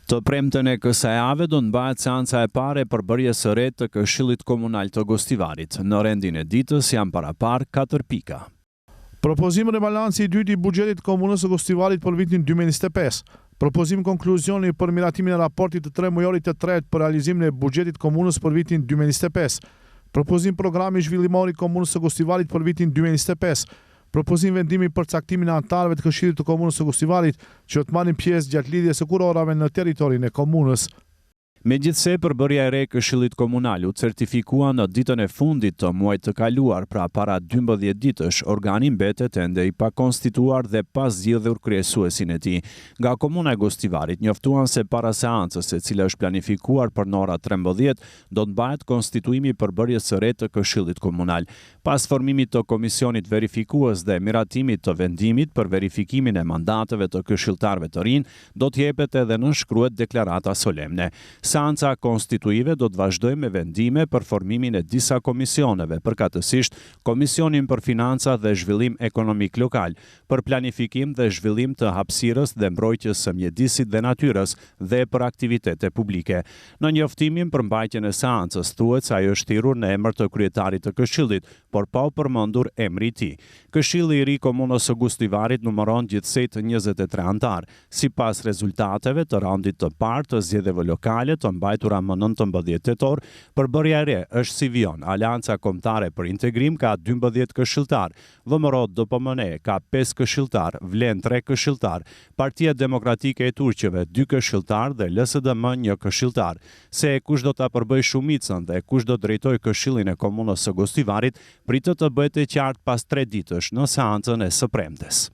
Të premten e kësaj jave do të mbahet seanca e parë e përbërjes së re të Këshillit Komunal të Gostivarit. Në rendin e ditës janë paraparë katër pika. Propozim rebalansi i dytë i buxhetit të Komunës së Gostivarit për vitin 2025. Propozim konkluzioni për miratimin e raportit të tremujorit të tretë për realizimin e buxhetit të Komunës për vitin 2025. Propozim programi zhvillimor i Komunës së Gostivarit për vitin 2025. Propozim vendimi për caktimin e anëtarëve të Këshillit të Komunës së Gostivarit që do të marrin pjesë gjatë lidhjes së kurorave në territorin e komunës. Megjithëse përbërja e re e Këshillit Komunal u certifikua në ditën e fundit të muajit të kaluar, pra para 12 ditësh, organi mbetet ende i pakonstituar dhe pa zgjidhur kryesuesin e tij. Nga Komuna e Gostivarit njoftuan se para seancës, e cila është planifikuar për në ora 13, do të mbahet konstituimi i përbërjes së re të Këshillit Komunal. Pas formimit të Komisionit Verifikues dhe miratimit të vendimit për verifikimin e mandateve të këshilltarëve të rinj, do të jepet edhe nënshkruhet deklarata solemne. Seanca konstituive do të vazhdojë me vendime për formimin e disa komisioneve, përkatësisht Komisionin për Financa dhe Zhvillim Ekonomik Lokal, për planifikim dhe zhvillim të hapësirës dhe mbrojtjes së mjedisit dhe natyrës dhe për aktivitete publike. Në njoftimin për mbajtjen e seancës thuhet se ajo është thirrur në emër të kryetarit të Këshillit, por pa u përmendur emri i tij. Këshilli i ri i Komunës së Gostivarit numëron gjithsejt 23 anëtarë. Sipas rezultateve të raundit të parë të zgjedhjeve lokale të mbajtura më 19 tetor, përbërja e re është si vijon: Aleanca Kombëtare për Integrim ka 12 këshilltarë, VMRO DPMNE ka 5 këshilltarë, Vlen 3 këshilltarë, Partia Demokratike e Turqeve 2 këshilltarë dhe LSDM 1 këshilltar. Se kush do ta përbëjë shumicën dhe kush do drejtojë Këshillin e Komunës së Gostivarit, pritet të bëhet e qartë pas 3 ditësh në seancën e së premtes.